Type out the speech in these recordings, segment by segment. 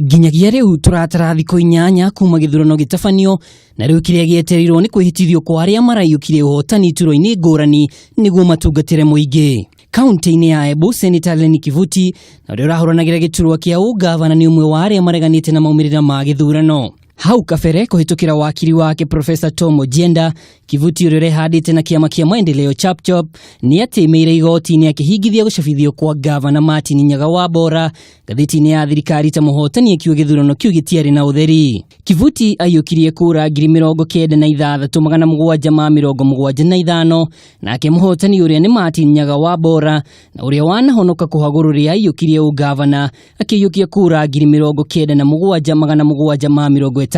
Nginyagia rĩu tũratara thikũ 8 kuma gĩthurano gĩtabanio, na rĩu kĩrĩa gĩetereirwo nĩ kwĩhĩtithio kwa arĩa maraiyũkirie ũhotani iturwa-inĩ ngũrani nĩguo matungatĩre mũingĩ. Kaunti-inĩ ya Embu, Seneta Lenny Kivuti na ũrĩa ũrahũranagĩra gĩturwa kĩa ũngavana nĩ ũmwe wa arĩa mareganĩte na maumĩrĩra ma gĩthurano. Hau kabere kũhĩtũkĩra wakiri wake Profesa Tom Ojienda, Kivuti ũrĩa ũrehandĩte na kĩama kĩa maendeleo Chapchap nĩ atĩmĩire igoti-inĩ akĩhingithia gũcabithio kwa ngavana Martin Nyaga wa Bora ngathĩti-inĩ ya thirikari ta mũhotani akiuga gĩthurano kĩu gĩtiarĩ na ũtheri. Kivuti aiyũkirie kura 96,775, nake mũhotani ũrĩa nĩ Martin Nyaga wa Bora na ũrĩa wanahonoka kũhagũrũrĩa aiyũkirie ũngavana akĩiyũkia kura 97,760.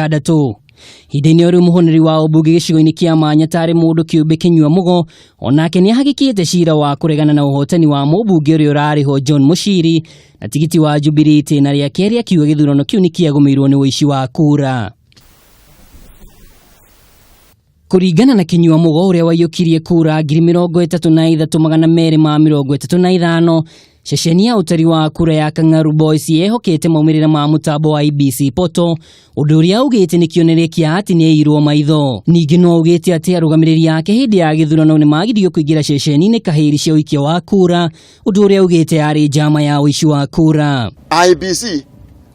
Ihinda-inĩ o rĩu mũhũnĩri wa ũmbunge gĩcigo-inĩ kĩa Manya tarĩ mũndũ kĩũmbe Kĩnyua Mũgo onake nĩ ahagĩkĩte cira wa kũregana na ũhotani wa mũmbunge ũrĩa ũrarĩho John Mũciri na tigiti wa Jubilee itĩna rĩa kerĩ akiuga gĩthurano kĩu nĩ kĩagũmĩirwo nĩ ũici wa kura. Kũringana na Kĩnyua Mũgo ũrĩa waiyũkirie kura 33,235, ceceni ya ũtari wa kura ya Kang'aru Boys yehokete maumĩrĩra ma mũtambo wa IEBC portal, ũndũ ũrĩa augĩte nĩ kĩonereria kĩa atĩ nĩ aiyirwo maitho. Ningĩ no augĩte atĩ arũgamĩrĩri ake hĩndĩ ya gĩthurano nĩ magirio kũingĩra ceceni-inĩ kahĩri cia ũikia wa kura, ũndũ ũrĩa augĩte yarĩ njama ya ũici wa kura. IEBC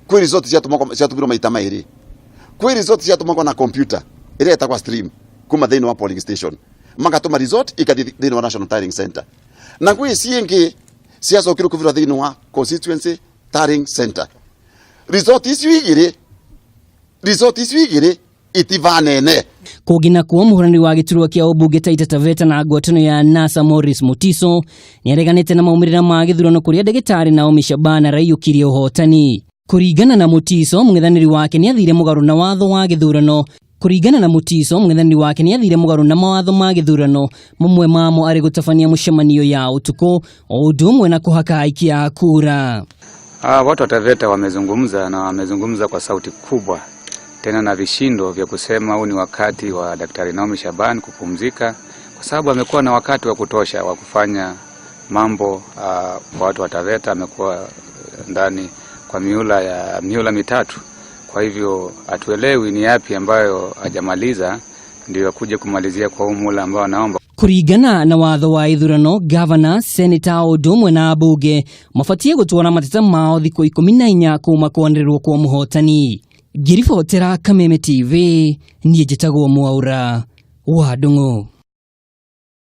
kwĩ result ciatũmirwo maita merĩ, kwĩ result ciatũmagwo na computer ĩrĩa ĩtagwa stream kuma thĩinĩ wa polling station, magatũma result ikathiĩ thĩinĩ wa National Tallying Center, na gwĩ ciĩngĩ ciacokirwo kũbirwo thĩinĩ wa constituency tallying center. Result icio igĩrĩ itivanene. Kũngĩ nakuo, mũhũrani wa gĩturwa kĩa ũmbunge Taita Taveta na ngwatanĩro ya NASA Morris Mutiso nĩareganĩte na maumĩrĩra ma gĩthurano kũrĩa ndagĩtarĩ Naomi Shaban araiyũkirie ũhotani. Kũringana na Mutiso, mũng'ethanĩri wake nĩathire mũgarũ na watho wa gĩthurano. Kũringana na Mutiso, mũng'ethanĩri wake nĩathire mũgarũ na mawatho ma gĩthurano, mamwe mamo arĩ gũtabania mũcemanio ya ũtukũ o ũndũ ũmwe na kũhaka aikia a kura. Watu wa Taveta wamezungumza na wamezungumza kwa sauti kubwa tena na vishindo vya kusema huu ni wakati wa Daktari Naomi Shaban kupumzika, kwa sababu amekuwa na wakati wa kutosha wa kufanya mambo kwa watu wa Taveta. Amekuwa ndani kwa miula 3, kwa hivyo hatuelewi ni yapi ambayo hajamaliza ndio akuje kumalizia kwa huu muhula ambao anaomba. Kũringana na watho wa ithurano, gavana, seneta o ũndũ ũmwe na ambunge mabatiĩ gũtwara mateta mao thikũ 14 kuma kwanĩrĩrwo kwa mũhotani. Ngĩribotera Kameme TV, niĩ njĩtagwo Mwaura wa Ndung'u.